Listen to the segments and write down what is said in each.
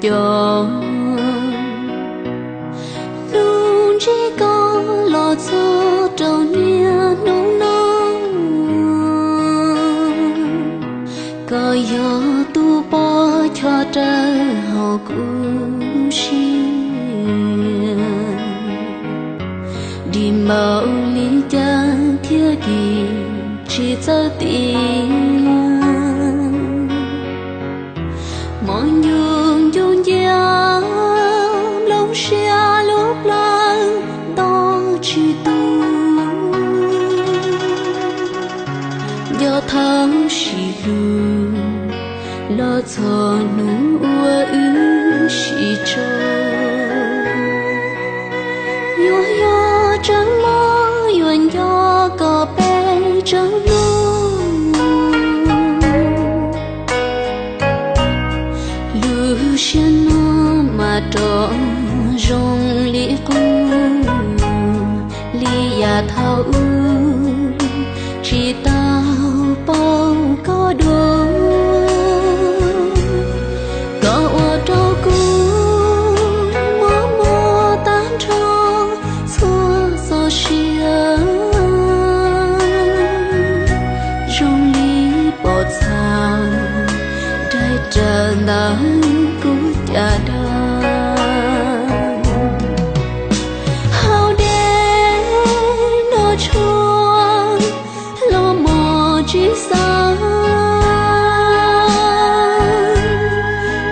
Cov hnub ntsib koj los txog rau niaj hnub no, koj yog tus pov choj rawv hauv kuv siab. Dim npaum li cas thiab kis tsis txawj tiam. Hmo ncuj ncuj ncia, nplooj siab lub plawv nto tsis tu. Nco thawj sim hlub los txog hnub uas wb sib tso. Yuav yog tseem mob yuav nco koj peb tseem hlub. Lub siab no mas rov zoo li qub li yam thaum ub, tsis tau paub koj dua. Koj ua rau kuv muaj muaj tag nrho txhua txoj sia, zoo li pom txha nraim raws ntawm kuv caj dab. Hauv dej noj tshuaj los mos tsis xav,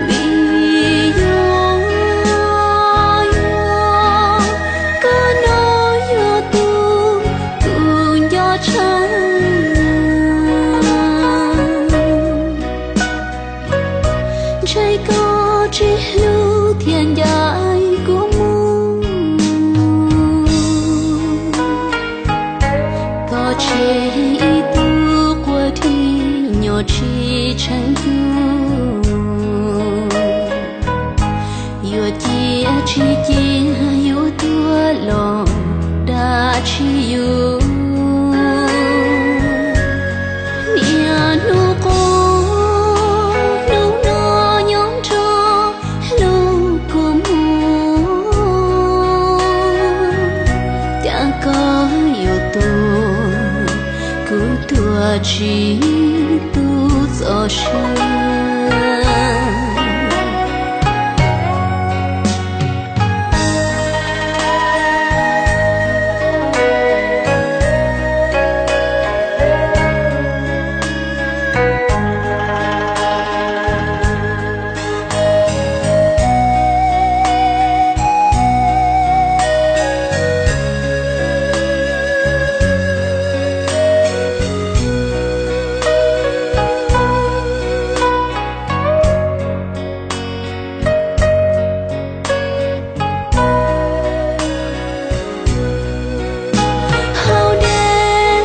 vim yog, yog koj no yog tus kuv nco tshaj. Ntshe koj tsis hlub thiaj ncaim kuv mus. Koj tseg ib tug quas dib nyob tsis tsheej cuag. Yuav cia tsis cia yuav tuag los dag tsis yuav. Niaj hnub quaj hnub no nyob nrog hlub kua muag. Cas koj yuav tuag, kuv tuag tsis tu txoj sia. Hauv dej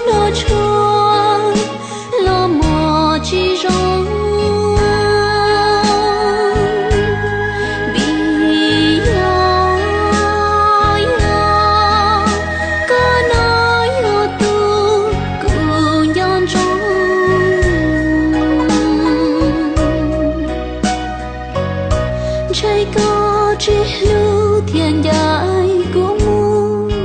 noj tshuaj los mos tsis zoo, vim yog, yog koj no yog tus kuv nco ntsoov. Ntshe koj tsis hlub thiaj ncaim kuv mus.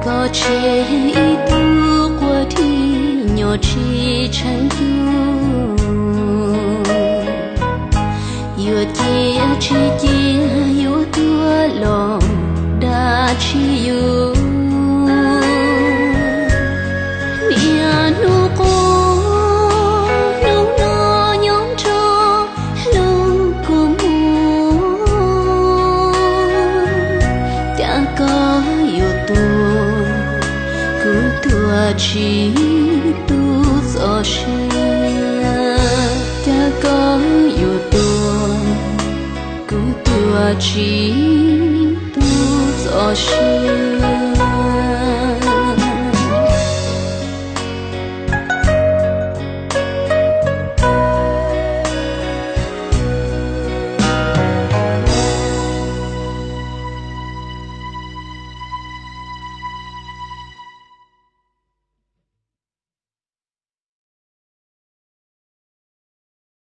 Koj tseg ib tug quas dib nyob tsis tsheej cuag. Yuav cia tsis cia yuav tuag los dag tsis yuav. Niaj hnub quaj hnub no nyob nrog hlub kua muag. Cas koj yuav tuag, kuv tuag tsis tu txoj sia. Cas koj yuav tuag, kuv tuag tsis tu txoj sia.